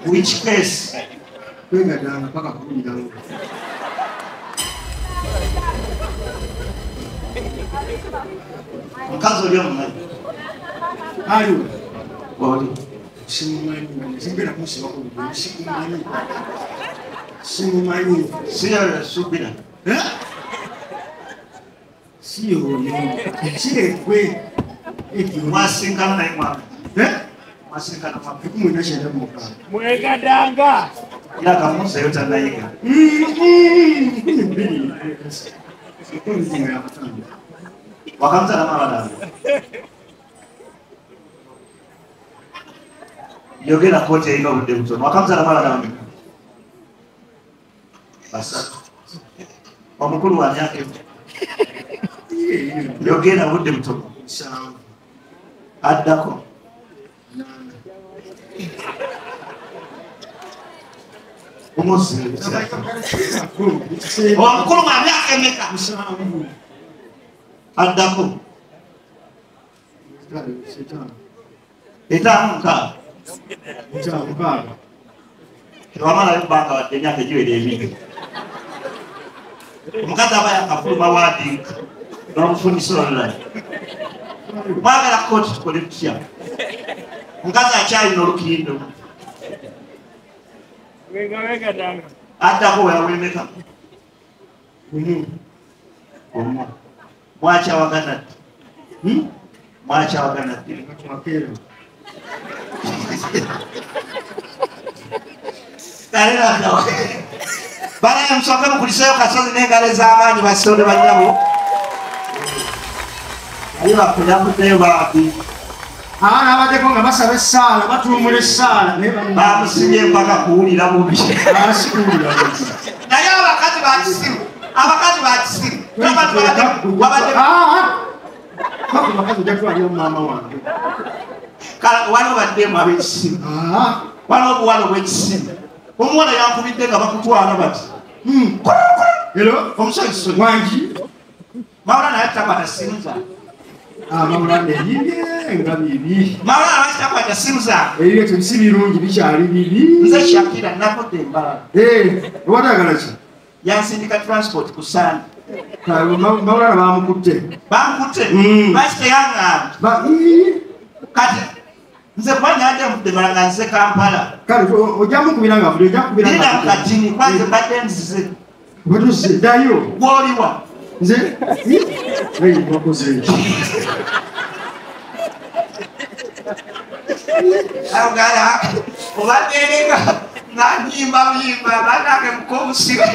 Which case? Yogera kote ino budde butono wakamuzala mala namwe basatu omukulu wa myaka yogera budde butono addako omukulu wa myaka emeka addako etaano mukaaga tewamalayo bbanga wadde emyaka egiwera ebiri omukazi aba yakafuluma waadiika n'omufunisa olulala mwagala kooti tukole tutya omukazi akyalina olukindo addako weyawemeka omu mwakyawagana ddi mwakyawagana ddi Bana musooke mukuliseyo Kasozi n'engalo ez'amaanyi basonde bannyabo. Naye bakunamuddeyo bambi. Abaana abaddeko nga basaba essaala batuumula essaala bamusimye mpaka kuwulira bubi. Naye abakazi bakisiru, abakazi bakisiru. Bakazi ojja kutwalira maama wange. Waliwo baddemu ab'ekisiru, waliwo obuwala obw'ekisiru. Omuwala yankubidde nga bakutwala bati omusajja wangi Mawulana naye takwata simu zange. Mawulana ebibye nga bibi. Mawulana lwaki takwata simu zange? Ebibye si birungi bikyali bibi. Nze Shakira navudde embalala. Obadde ki? Yansindika transport ku Sande. Mawulana bamukutte. Bamukutte? Lwaki teyaŋŋambye? Kati nze kuba nyadde nvudde mala nga nze Kampala. Kale ojja mukubira nga nvudde, ojja kukubira nga nvudde. Linda mukatini kwanze mbadde nzize. Obadde ozze ddayo. Gw'oliwa? Nze? Wakoze ki? Agala obadde eringa nga nyimba buyimba bannange mukobusibe.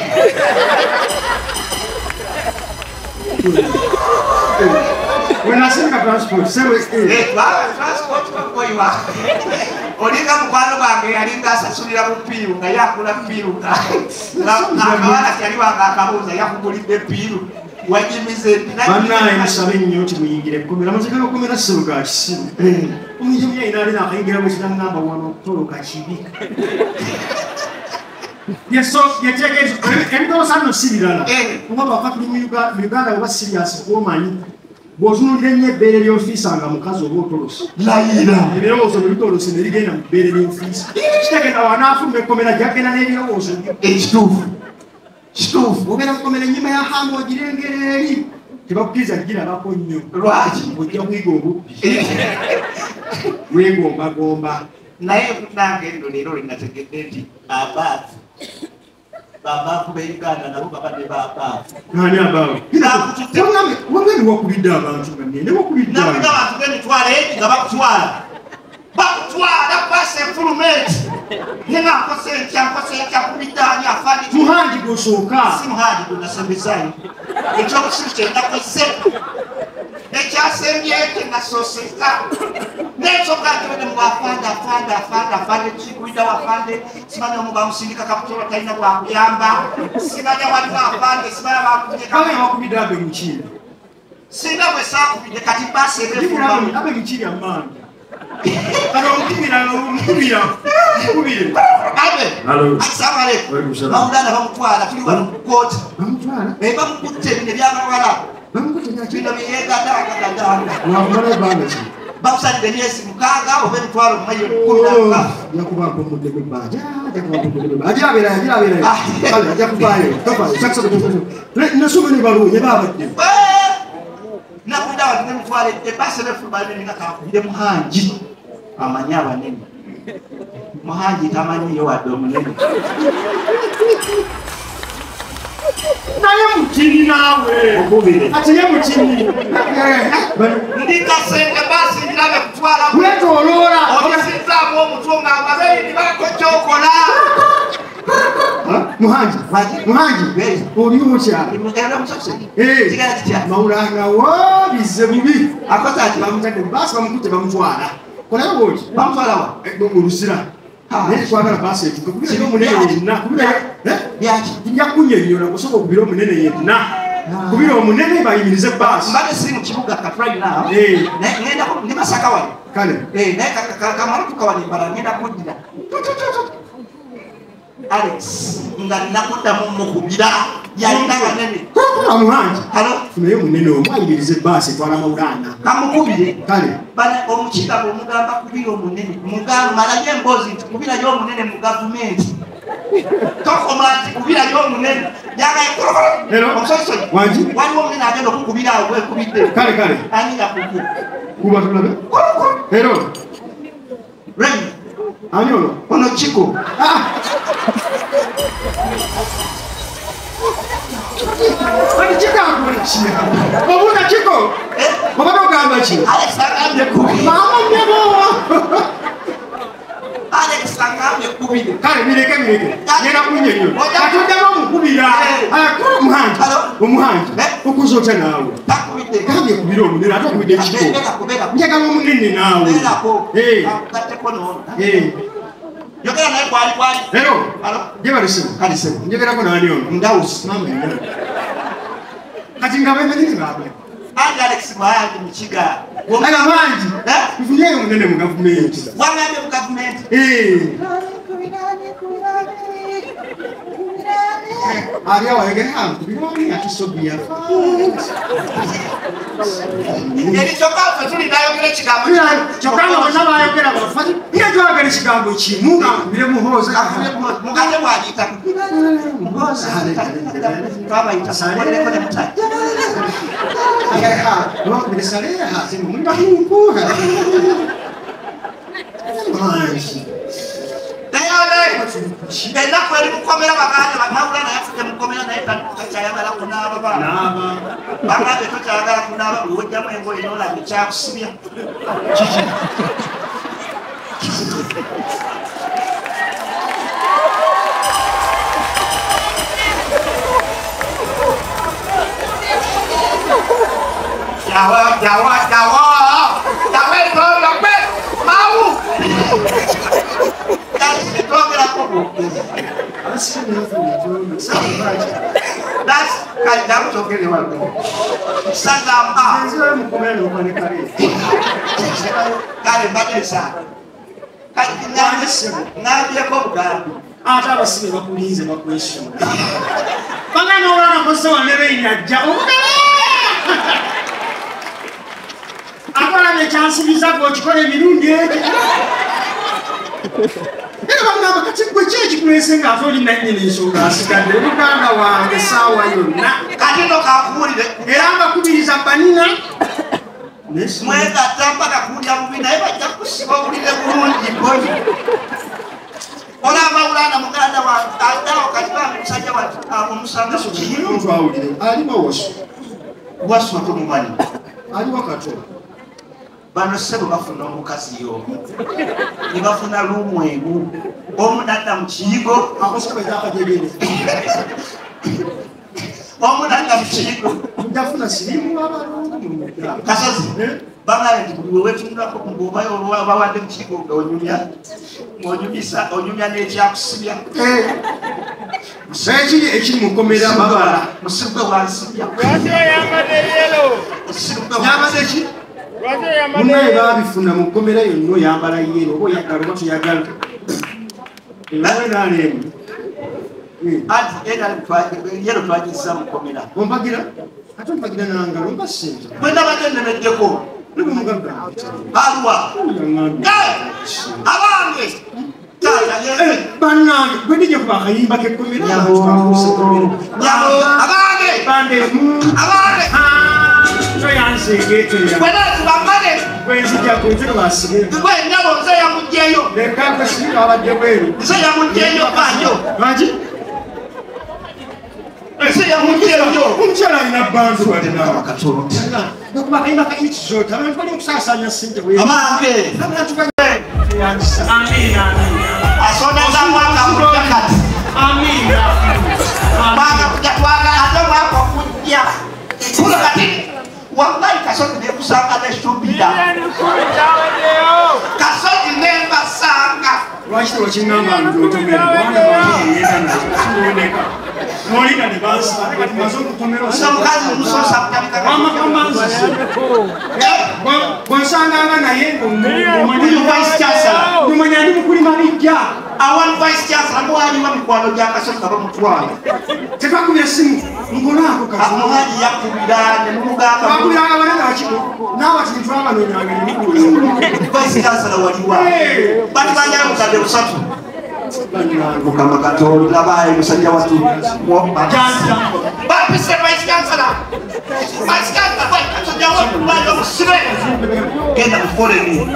Wenasindika transport sewe transport bakoyiwa olinga mukwano gwange yalinga asasulira bupiiru nga yakula piiru akawala kyali wange akabuuza yakugulidde piiru wajimize bannaye musabe nnyo nti muyingire ekkomera mazigala okkomera ssebo ga kisiru omuyingi yayina alina akayingira bwe kinangamba wano okutoloka kibi ebitolosa nno si birala oba bwaka tuli mu Uganda oba sirias kwomanyi bw'otunuulira ennyo ebbeere ly'ofiisa nga mukazi oba otolose layira ebirowoozo bwe bitolose ne bigenda mu bbeere ly'ofiisa kitegeeza wanaafuluma ekkomera gyagenda n'ebirowoozo ekituufu kituufu obeera mukomera ennyuma ya hamu ogirengera eri tebakukkiriza girabako nnyo lwaki ojja kuyiga obubbi weegombagomba naye nange nno leero lwe nategedde nti abaavu babaavu b'e Uganda nabo babadde babaavu. Ani abaavu? Wangani wakubidde abantu banne wakubidde nakuga abantu b'emitwalo egi nga bakutwala bakutwala pasa efulumenti nenga nkose ntya nkose ntya kubidde ani afandi muhangi gw'osooka si muhangi gwe nasembezayo ekyobusiru kye nakoze ekyasembyeyo kye nasooseza n'ensonga nti mu afande afande afande afande kikubiddewo afande simanya omu bamusindika kabutola talina bwakuyamba simanya waliwo afande simanya bakubye wakubidde abe mukiiri singa bwe saakubidde kati baasi ebefuluma abe mukiiri amaanyi kano omukubira omukubira mukubire abe assalamu alaikum Maulana bamutwala tuli wano ku kkooti bamutwala bamukutte bino ebyamawala bino byeyegadaagadaganda wakumala ebbanga ki bakusalidde emyezi 6 oba emitwalo 16,000 jakubaako omudde gw'ebbanja ajirabeerayo ajirabeerayo kale ajja kuvaayo tofaayo nasoma ne balunye baabadde nakubidde abantu n'emitwalo ebbaasi ebefuluma nga kankubire Muhangi amanyi abanene Muhangi tamanyiyo wadde omunene naye mutini naawe ate ye mutini ndikasente baasi ndirabe kutwala wetoloola ogisinzaamu omutwe nga amabeeyi bako kyokola Muhangi Muhangi oli otya Maulana wo bizze bubi akoze ati bamutadde baasi bamukutte bamutwala kolayo bwoti bamutwala wa olusira naye twagala baasi etuuke kubirayo omunene yenna nja kunnyonnyola kusooka okubira omunene yenna kubira omunene bayimirize baasi mbadde siri mu kibuga kati right now ngendako ndi Masaka wano kale naye kamala tuka wano embala ngenda kuddira Alex nga nakuddamu mukubira yalina banene Muhangi funayo omunene omu ayimirize baasi etwala Maulana kamukubire kale omukiga bw'omugamba kubira omunene malayo emboozi nti kubirayo omunene mu gavumenti tokoma nti kubirayo omunene omusosoyi waliwo omunene agenda okukubira awo gwekubidde kale kale ani yakuku kuba tulabe ero Remi ani ono ono Kiko Ani Kiko akola ki? Obuuza Kiko? Obadde ogamba ki? Alex agambye kubiri. Maama nnyabo! Alex agambye kubiri. Kale bireke bireke. Ngenda kunnyonnyola. Kati oddamu omukubira. Kola Omuhangi. Omuhangi. Okuza otya naawe? Takubidde. Gambye kubira omunene ate okubidde Kiko. Njagala omunene naawe. Gatteko n'ono. Yogera naye kwali kwali. Hello. Hello. Gye sebo. Kale sebo. Njogerako naani ono? Ndawusi. Maama yenna. Kati nga bemanyi baabwe. Ange Alex Muhangi Mukiga. Aga Muhangi. Nfunyeyo omunene mu gavumenti. Wangambye mu gavumenti. Ali awo ayogera nkubirani ate Sobia. Eri kyokka ffe tuli n'ayogera ekigambo. Kyokka nga bonna baayogera bafa. Nga twagala ekigambo kimu nga nkubire Muhoozi. Mugande bw'agiyita. Muhoozi. Twabayita mukolereko ne mutajja. Bakubire Saleha muli bakunku. Muhangi. Ennaku eri mukomera baganda Maulana yafudde mukomera naye takyayagala kunaaba bagambye tokyayagala kunaaba bw'ojjamu engoye n'olaba ekyakusibya Ate abasibe bakulinze bakwesula. Bagana olwana kosa wanere ajja omugala. Akola ekyansuubiza gw'okikola emirundi egyo. Era bagamba kati gwe ki ekikulese ng'ate oli nannyini nsonga asigadde muganda wange essaawa yonna. Kati nno kankuwulire. Era mbakubiriza banina. Mwegatta mpaka kuwulira bubi naye bajja kusiba owulire bulungi boni. Olaba ulana muganda wange addawo kati bange musajja wattu omusanga mu kiyigo. Omuntu awulire aliwa Wasswa. Wasswa tomumanyi. Aliwa Kato. Bano ssebo bafuna omukazi y'omu ne bafuna luumu emu omu nadda mu kiyigo omu nadda mu kiyigo. Ndafuna siriimu abalongo mu Kasozi bagambye nti buli wewetunulako ng'oba bawadde mu kiyigo nga onyumya onyumisa onyumya n'ekyakusibya. Ekiri ekiri mukomera babala musibwe wansibya. Lwaki oyambadde yellow? Yambadde ki? Munnaye baabifuna mu kkomera yonna oyambala yellow oba oyagala oba toyagala. Ewawe Anti yellow twagizza mu kkomera. Ompagira? Ate ompagira nangalo mpa ssente. Bwe nabadde nnemeddeko. Aluwa. Abange! Bannange gwe ndijja kuba akayimba k'ekkomera. Abange! Abange! Omukyala alina bantu abantu bali okusaasaanya ssente Wallahi Kasozi nekusanga nesubira. Kasozi nembasanga. Lwaki tewakiŋŋamba nti otomera? Kubanga bangi ngenda nazo siwoneka. N'olinda ne bansaba kati maze okutomera omukazi musosa wamamanzise. Bw'onsanganga naye ng'omanyi vice chancellor. Ng'omanya ndi mukulima bijja. Awali vice chancellor muwaliwo mikwano gya Kasozi nga bamutwala. Tebakubira ssimu nkolaako kazi. Amuhali yakubira ne mumugamba. Bakubiranga banene n'abatini twabanoonyanga ne mukulu. Vice chancellor waliwa. Batubanja mukadde busatu. Mukama Katonda labaye musajja wattu. Bapise vice chancellor. Vice chancellor musajja wattu bano musibe. Genda mu foreign.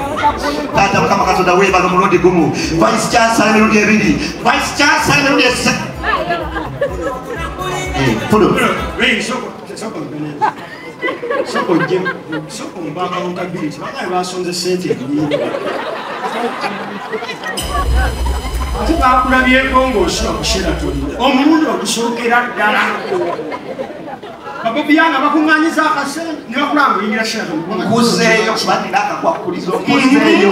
Taata Mukama Katonda weebala omulundi gumu. Vice chancellor emirundi ebiri. Vice chancellor emirundi esatu. Pulo. Soko ojje soko mbanga accountability bangaye basonze ssente ennyingi. Ate bakulabyeko ng'osula ku Sheraton omulundi ogusookera ddala. Babobi Young bakuŋŋaanyiza akasente ne bakulanga oyingira Sheraton. Nkuzeeyo kuba nina akakwakkulizo nkuzeeyo.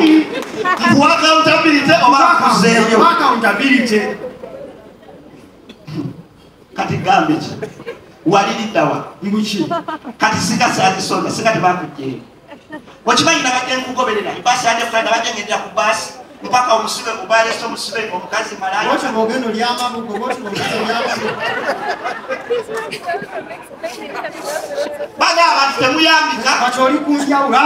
Nkuwa accountability oba nkuzeeyo? Accountability. Kati gambe ki? Waliriddawa? Mbuki? Kati singa saazisonga singa tebakuggyeyo. Okimanyi nabadde nkugoberera baasi ate Friday nabadde ngendera ku baasi mpaka omusibe obalese omusibe omukazi malaya. Bw'otyo bw'ogenda olya amabugo bw'otyo bw'ogenda olya amabugo. Baga abantu temuyambika. Kati oli ku njawulo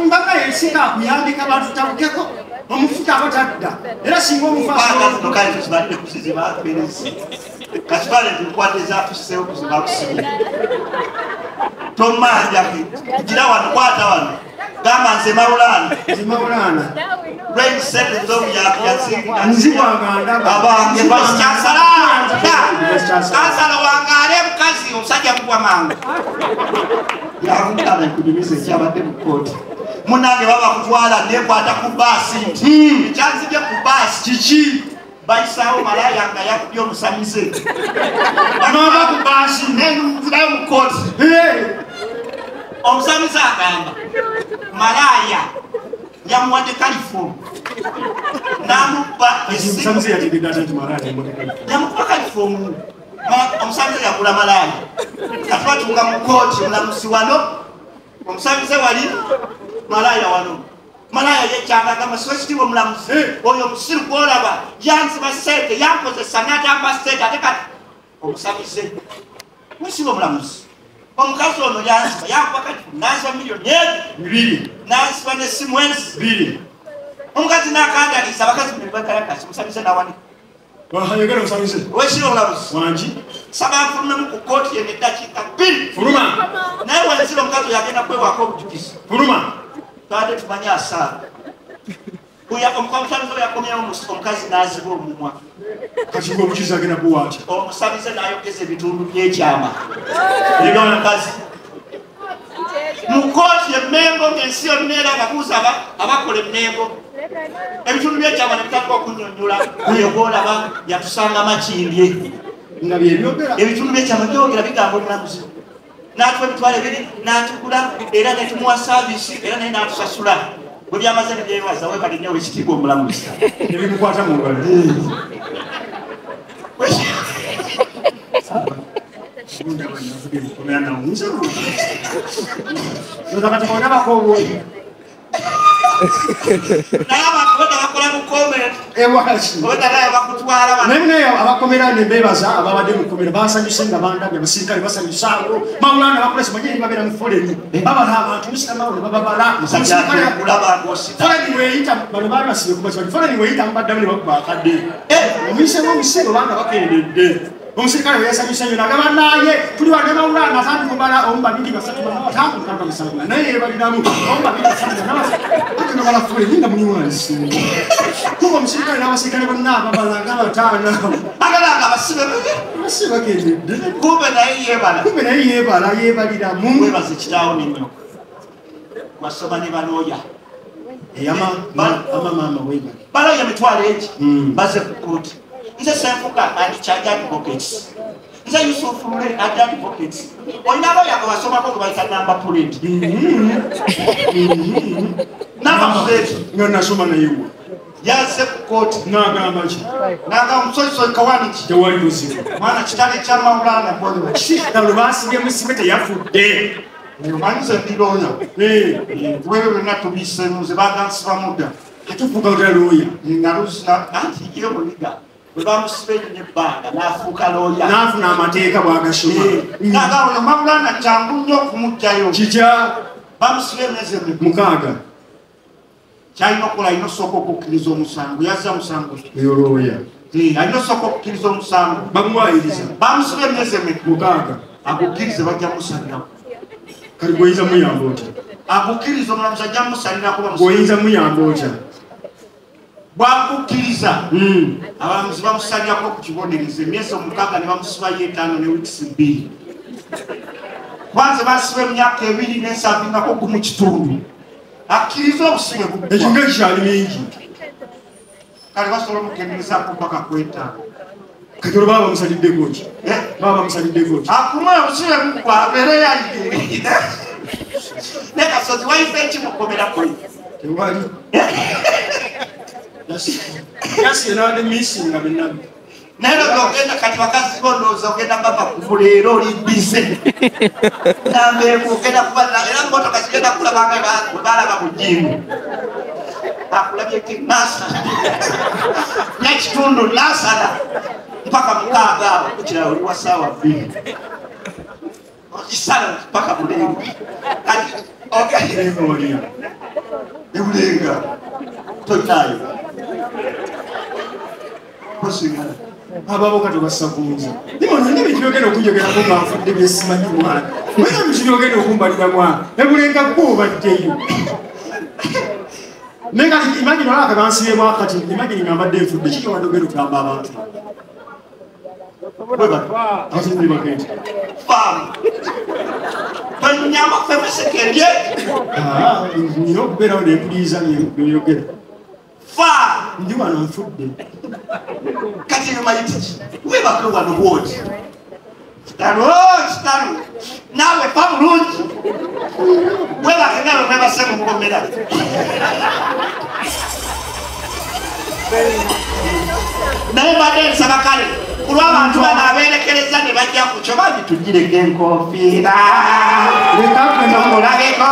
mbaga ensi akuyambika bantu tabukeko omufuta aba tadda era singa omufa asobola. Kale tuzibadde kusiziba aperezi. Kasitwale nti ezatusiseewo kuziba kusibye. Tomanja gira wano kwata wano. Gamba nze Maulana. Nze Maulana. Brain set nzomu nzibwanga ndaba. Abange vice chancellor. Chancellor wangaale mukazi omusajja mugwa mangu. Yakutana nkunyumiza ekyabadde mu kkooti. Munnange baba kutwala nekwata ku baasi nti ekyanzibye ku baasi kiki? Bayisaawo malaya nga yakubye omusamize. N'ova ku baasi nenzirayo mu kkooti. Omusamize agamba malaaya yamuwadde kalifomu n'amubba essimu. Yamukuba kalifomu. Omusamize yagula malaaya. Kati batuuka mu kkooti, omulamuzi wano, omusamize wali, malaaya wano. Malaaya yekyangagamba siwe kitiibwa omulamuzi oyo omusiru gw'olaba yansiba ssente, yankozesa n'atamba ssente ate kati omusamize wesiba omulamuzi. Omukazi ono yansiba yankuba kati nansiba miliyoni 2 nansiba n'essimu ensi 2. Omukazi n'akandaliza abakazi bekalakasi omusamize n'awanika. Ayogera omusamize. Wekiro omulamuzi. Wangi. Saba nfulumemu ku kkooti eno eddakiika 2. Fuluma. Naye wenzira omukazi oyo agenda kwewaako obujukizi. Fuluma. Twabadde tumanye asaala. Omusamize oyo yakomyewo omukazi n'aziba omumwa. Kati gwe obujulizi agenda kuwa atya? Omusamize n'ayogeza ebitundu by'ekyama eby'omukazi. Mu kkooti emmengo ng'ensi yonna era ababuuza abakola emmengo. Ebitundu by'ekyama ne bitandika okunnyonnyola oyo gw'olaba yatusanga Makindye. Nga bye byogera. Ebitundu by'ekyama byogera bigamba omulamuzi. N'atuwa emitwalo 2 n'atugula era ne tumuwa saaviisi era naye n'atusasula. Bwe byamaze ne byewaza weebale nnyo ow'ekitiibwa omulamuzi. Ne bimukwata mu ngalo. Naye abantu bonna bakola mu comment. Bonna naye bakutwala bano. Naye abakomera ne mbebaza ababadde mu komera basanyuse nga bandabye abasirikale basanyuse awo. Mawulana bakola simanyi babeera mu foleni. Babala abantu musirikale ne bababala. Musirikale akulaba ng'osita. Foleni weeyita bano baali basibye kuba kibanyi. Foleni weeyita mubaddamu ne bakuba akadde. Omuyisemu omusibe obanga bakendedde. Omusirikale we yasanyuse nnyo n'agamba naye tuli wano ne Mawulana atandika obala 1 2 3 4 5 6 7 naye yeebaliramu 1 2 3 4 5 ate nobala foleni nga muli wansi. Kuba omusirikale n'abasirikale bonna ababala nga 5. Bagala nga abasibe abasibe bakendedde. Kumbe naye yeebala. Kumbe naye yeebala yeebaliramu. Weebaze kitaawo ne nnyoko. Wasoma ne balooya. Ama maama weebale. Balooya emitwalo egi bazze ku kkooti. Nze Senfuka and charge advocates. Nze Yusuf Lule and advocates. Olina lawyer gwe wasomako gwe bayita number plate. Number plate. Nga nasoma naye wa. Yazze ku kkooti. N'agamba ki? N'agamba omusoyisoyi Kawaniki. Tewali buzibu. Mwana kitale kya Mawulana bw'olwo. Kitalo baasibye musibe teyafudde. Omanyi nze ndi looya. Ebyo byonna tubiseemu nze bagansibamu dda. Ate ofuuka otya looya? Naluzina anti ye muyiga. Bwe bamusiba ennyo ebbanga n'afuuka looya. N'afuna amateeka bw'agasoma. N'agamba oyo Mawulana kyangu nnyo okumuggyayo. Kitya? Bamusiba emyezi 6. Ky'alina okukola alina osooka okukkiriza omusango. Yazza musango ki? Eyo looya. Alina osooka okukkiriza omusango. Bamuwaayiriza. Bamusiba emyezi 6. Akukkirize bajja musalirako. Kati gw'oyinza muyamba otya? Akukkiriza omulamuzi ajja musalirako. Gw'oyinza muyamba otya? Bwakukkiriza abalamuzi bamusalirako ku kibonerezo emyezi 6 ne bamusibayo 5 ne wiikisi 2. Kwanza basiba emyaka 2 n'ensabingako 1.5. Akkiriza obusibe buggwa. Ekyo nga kikyali mingi. Kale basobola omukenderezaako mpaka ku 5. Kati olwo baba bamusaliddeko ki? Baba bamusaliddeko ki? Akume obusibe buggwa abeere yayige. Naye Kasozi wayise ki mu kkomerako? Tewali. Yasi nabadde misinga bennabbi. Naye ogenda kati bakazi bo ndowooza ogenda bava ku leero oli bize. Namba emu ogenda kuba era mmotoka zigenda kulaba nga bwe balaba mu jjimu. Akulabyeko nasala. N'ekitundu nasala mpaka 6 awo ekirala oli wa ssaawa 2. Ogisala mpaka Bulenga. Kati e Bulenga tolinayo. Posingana. Ababo kati basakunze. Nimono n'ebintu byogenda okunjogerako nga nfudde bye simanyi mwana. Olina ebintu byogenda okumbalira mwana. E Bulenga gwe obaddeyo. Naye kati imagine olaba ke bansibyemu akati imagine nga mbadde nfudde kiki obadde ogenda okugamba abantu? Abasirikale bakente. Faamu. Tonyama ffe musekerye. Nina okubeerawo ne mpuliriza by'oyogera. Fa! Ndi wano nfudde. Kati eyo mayiti ki? Weebake wano bw'oti. Kitalo, kitalo. Naawe fa bulungi. Webake nga bwe mwebase mu mukomera. Naye mbadde nsaba kale kulw'abantu bano abeerekereza ne bajja ku kyo bangi tugireko enkofiira. Tumulabeko.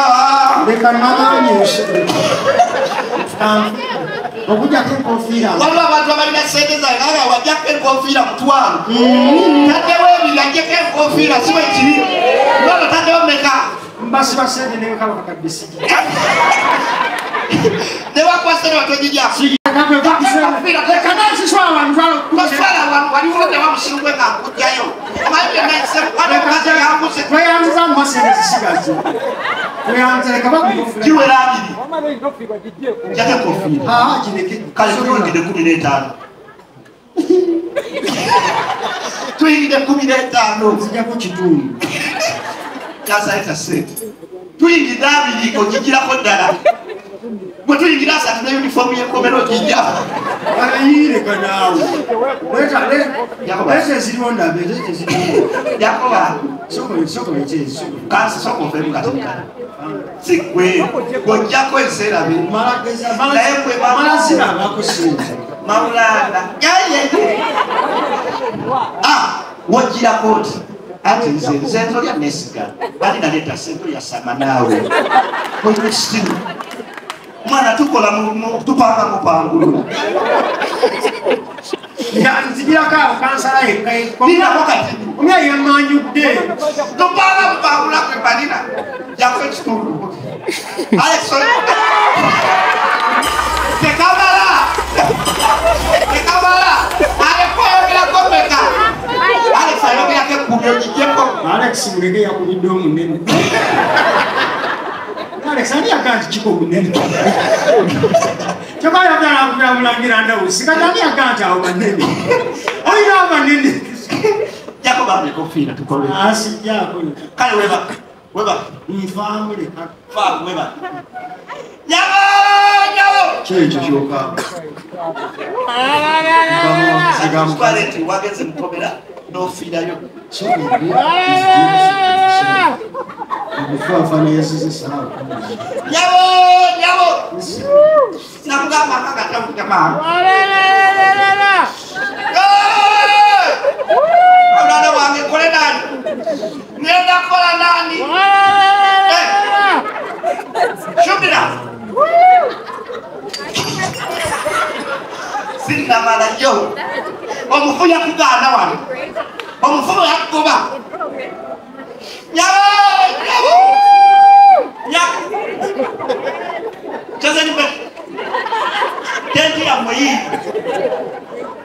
Leka naganye okujjako enkofiira. Waliwo abantu abalina ssente zange nga wajjako enkofiira mutwalo. Taddewo ebiri ajjeko enkofiira si bwe kiri. Nono taddewo mmeka? Mbasiba ssente ne kaba kakadde sijja. Ne bakuwa ssente batogijjako. Tuyingidde 15. Nzijako kitundu. Tuyingidde 2 ogigirako ddala. Bwe tuyingira 3 ne yunifoomu y'ekkomera ogijja. Ayiireka naawe. Leeta eziriwo ndabe, leeta eziriwo. Yakoba. Sooka ekyezi. Kansi sooka oveemu katikati. Si ggwe, bw'oggyako enseerabe. Naye gwe mala zirabako ssente. Mawulana. Wogirako oti. Anti nze ntolya neesiga. Bali naleeta ssente oyasama naawe. Olw'ekisimu. Mwana tukola tupanga mupangulula. Nzigirako awo kansala yekka. Linako kati. Omya yammanjudde. Tupanga mupangulula kwe balina. Jako ekitundu. Alex tekamala. Tekamala. Aleko ayogerako mmeka? Alex ayogerako ekkumi ogiggyeko. Alex muleke yakubidde omunene. Alex ani yagamba nti kiko munene? Kyokka ayagala akubira mulangira Ndawusi. Kati ani yagamba nti awo banene? Olina abanene. Jakoba enkofiira tukole. Sijjaako. Kale webaka. Webaka. Nfaamu leka. Faamu webaka. Nyabo! Nyabo! Kyekyo ky'okaaba. Twale nti wagenze mukomera n'ofiirayo. Omufaafana yazize ssaawa. Nyabo! Nyabo! Nakugamba akakatamu mangu. Omwana wange nkole nani? Ngenda kukola nani? Shumira! Sinnamala yo. Omufu yakugaana wano. Omufu yakugoba. Nyabo! Nyabo! Nyabo! Kyozenipe. Tenti yammwe yiiyo.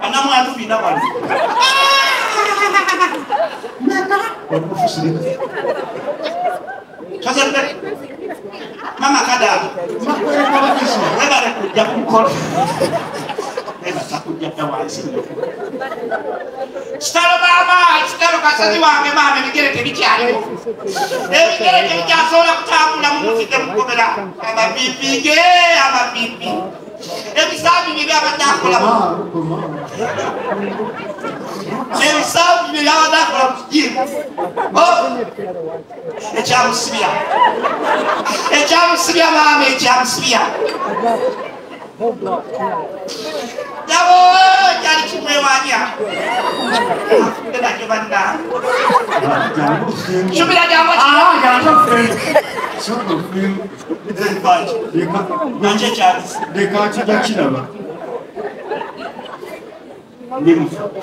Anamwandu bina wano. Omufu sirika. Kyozenipe. Mama Kadaga. Webale kujja ku mukolo. Kitalo maama, kitalo kasozi wange maama, ebigere tebikyaliwo. Ebigere tebikyasobola kutambula mumufidde mukomera. Amapipi ge, amapipi. Ebisambi bye byabadde akola. Ebisambi bye byabadde akola mu kijiiko. Ekyamusibya. Ekyamusibya maama, ekyamusibya. Nyabo kyali kimwewanya. Afudde nakyo bannange. Shumira jangu. Sooka oveemu. Nakyo ekyalisi. Leka tujja kiraba.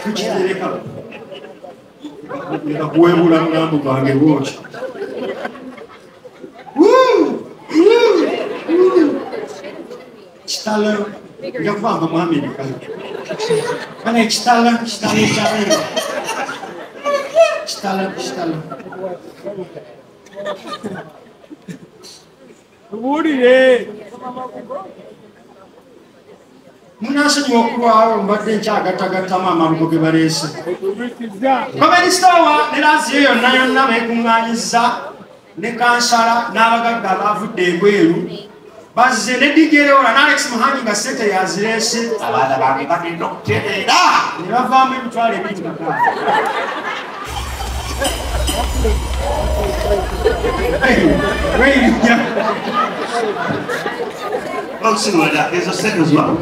Tukitereka. Leka kuweebula mulambo gwange bw'otyo. Kitalo. Nja kubanga mu Amerika. Bane kitalo, kitalo ekyabweru. Kitalo, kitalo. Tubuulire. Munansonyiwa okulwawo mbadde nkyagattagattamu amabugo ge baleese. Comedy Store ne Lansi yonna yonna beekuŋŋaanyizza ne kansala n'abagagga abaavudde ebweru. Bazze ne DJ Leora ne Alex Muhangi nga ssente yazireese. Abaana bange bagenda okutereera. Ne bavaamu emitwalo 206. Ezo sente ziwa.